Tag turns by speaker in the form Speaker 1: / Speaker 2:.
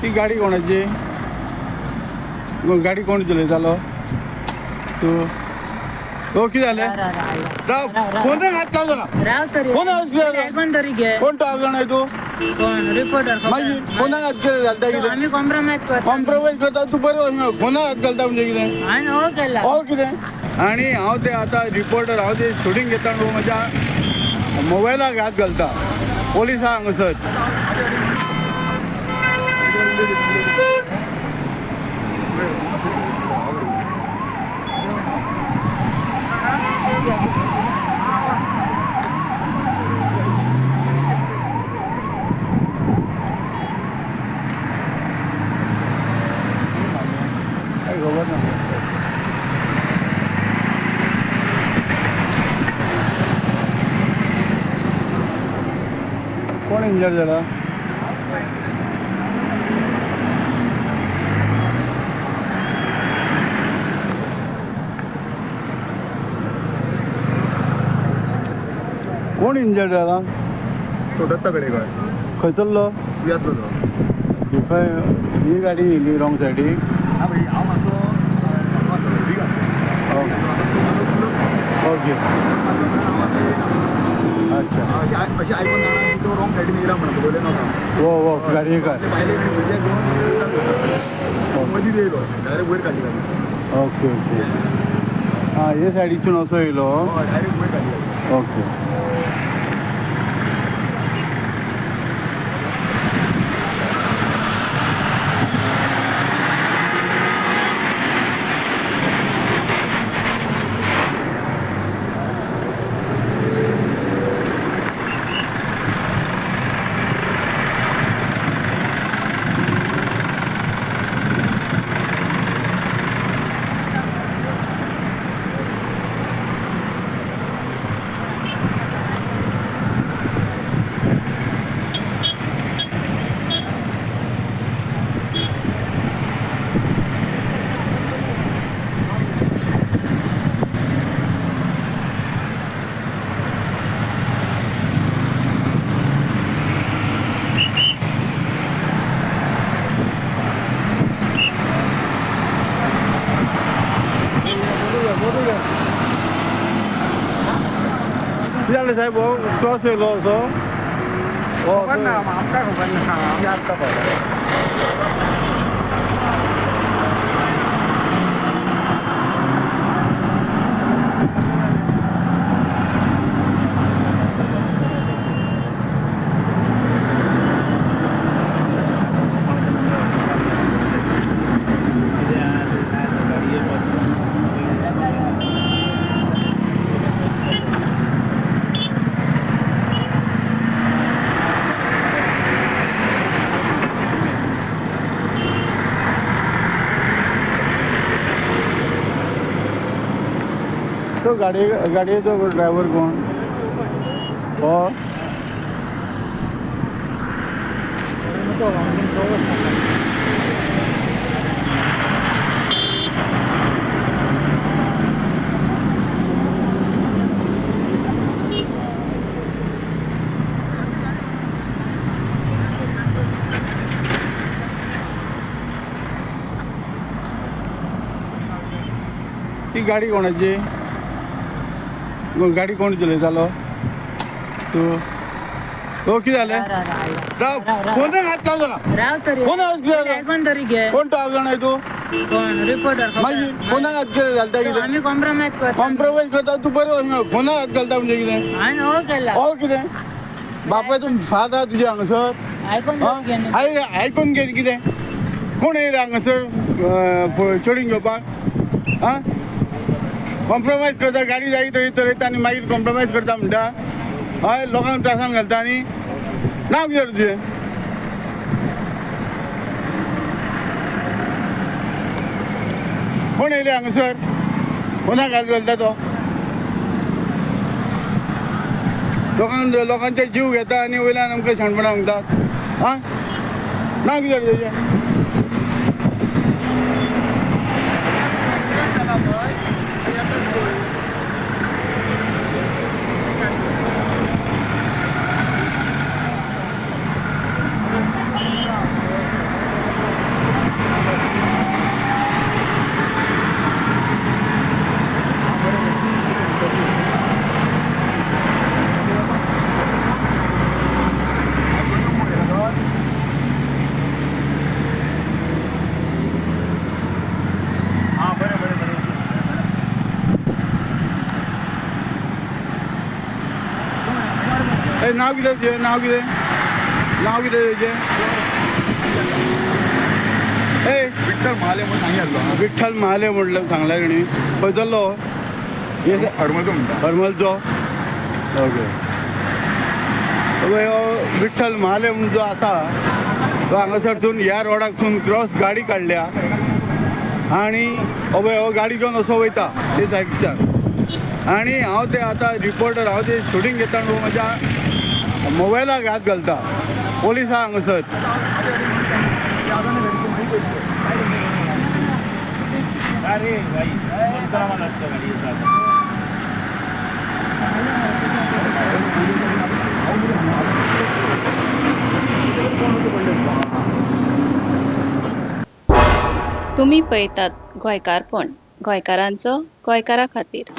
Speaker 1: ती गाडी कोणाची? गाडी कोण चलयतालो तूं? हो कितें जालें? राव, फोनाक हात लावचो ना.
Speaker 2: राव तरी,
Speaker 1: फोनाक हात कितें?
Speaker 2: आयकून तरी घे.
Speaker 1: कोण तो हांव जाणा तूं?
Speaker 2: कोण रिपोर्टर?
Speaker 1: मागीर फोनाक हात कितें घालता? कितें
Speaker 2: आमी कॉम्प्रोमायज करता.
Speaker 1: कॉम्प्रोमायज करता तूं? बरें, फोनाक हात घालता म्हणजे कितें?
Speaker 2: हांवें हो केला.
Speaker 1: हो कितें? आनी हांव ते आतां रिपोर्टर, हांव ते शुटींग घेता न्हू, म्हज्या मोबायलाक हात घालता. पोलीस आहा हांगासर. काय खबर ना. कोण इंजर्ड जाला? कोण इंजर्ड जाला?
Speaker 3: तो दत्ता पेडेकर.
Speaker 1: खंय चल्लो?
Speaker 3: याद तो.
Speaker 1: खंय ही गाडी येयली रॉंग सायडीक?
Speaker 3: हांव मातसो
Speaker 1: ओके, अच्छा.
Speaker 3: अशें आयकून जाणा की तो रॉंग सायडीन येयला म्हणून पयलें नाका.
Speaker 1: हो हो, गाडयेकार
Speaker 3: बायले भुरग्याक घेवन मदीं येयलो, डायरेक्ट वयर काडली गाडी.
Speaker 1: ओके ओके, आं, हे सायडीसून असो येयलो?
Speaker 3: हय, डायरेक्ट वयर काडली गाडी.
Speaker 1: ओके. कितें जालें साहेब? हो क्रॉस येयलो असो?
Speaker 3: खबर ना, आमकां खबर ना, आमी आतां पळयता.
Speaker 1: तो गाडी गाडयेचो ड्रायव्हर कोण हो? ती गाडी कोणाची? गाडी कोण चलयतालो तूं? हो कितें जालें? राव, फोनाक हात लावचो ना.
Speaker 2: राव तरी,
Speaker 1: फोनाक हात कितें?
Speaker 2: आयकून तरी घे.
Speaker 1: कोण तो हांव जाणा तूं?
Speaker 2: कोण रिपोर्टर?
Speaker 1: मागीर फोनाक हात कितें घालता? कितें
Speaker 2: आमी कॉम्प्रोमायज करता.
Speaker 1: कॉम्प्रोमायज करता तूं? बरें, फोनाक हात घालता म्हणजे कितें?
Speaker 2: हांवें हो केला.
Speaker 1: हो कितें? बापाय तूं फात आहा तुजें हांगासर.
Speaker 2: आयकून तरी घे न्ही.
Speaker 1: आयकून घे कितें? कोण येयला हांगासर चोडींग घेवपाक? आं, कॉम्प्रोमायज करता, गाडी जाय थंय चलयता आनी मागीर कॉम्प्रोमायज करता म्हणटा. हय, लोकांक त्रासान घालता. आनी नांव कितें तुजें? कोण येयले हांगासर? कोणाक घाल घालता तो? लोकांक लोकांचे जीव घेता आनी वयल्यान आमकां शाणपणां म्हणटात. आं, नांव कितें तुजें? ए, नाव कितें तुजें? नाव कितें? नाव कितें तुजें? ए,
Speaker 3: विठ्ठल महाले म्हणून सांगितलो.
Speaker 1: विठ्ठल महाले म्हटलं सांगला तेणी. खंयसरलो?
Speaker 3: हरमलचो म्हणटा.
Speaker 1: हरमलचो. ओके. हो विठ्ठल महाले म्हणून जो आसा तो हांगासरसून ह्या रोडाकसून क्रॉस गाडी काडल्या आनी अभय हो गाडी घेवन असो वयता ते सायडीच्यान. आनी हांव ते आतां रिपोर्टर, हांव ते शुटींग घेता म्हणून म्हज्या मोबायलाक हात घालता. पोलीस आहा हांगासर.
Speaker 4: अरे भाई, गाडी.
Speaker 5: तुमी पळयतात गोंयकारपण, गोंयकारांचो गोंयकारा खातीर.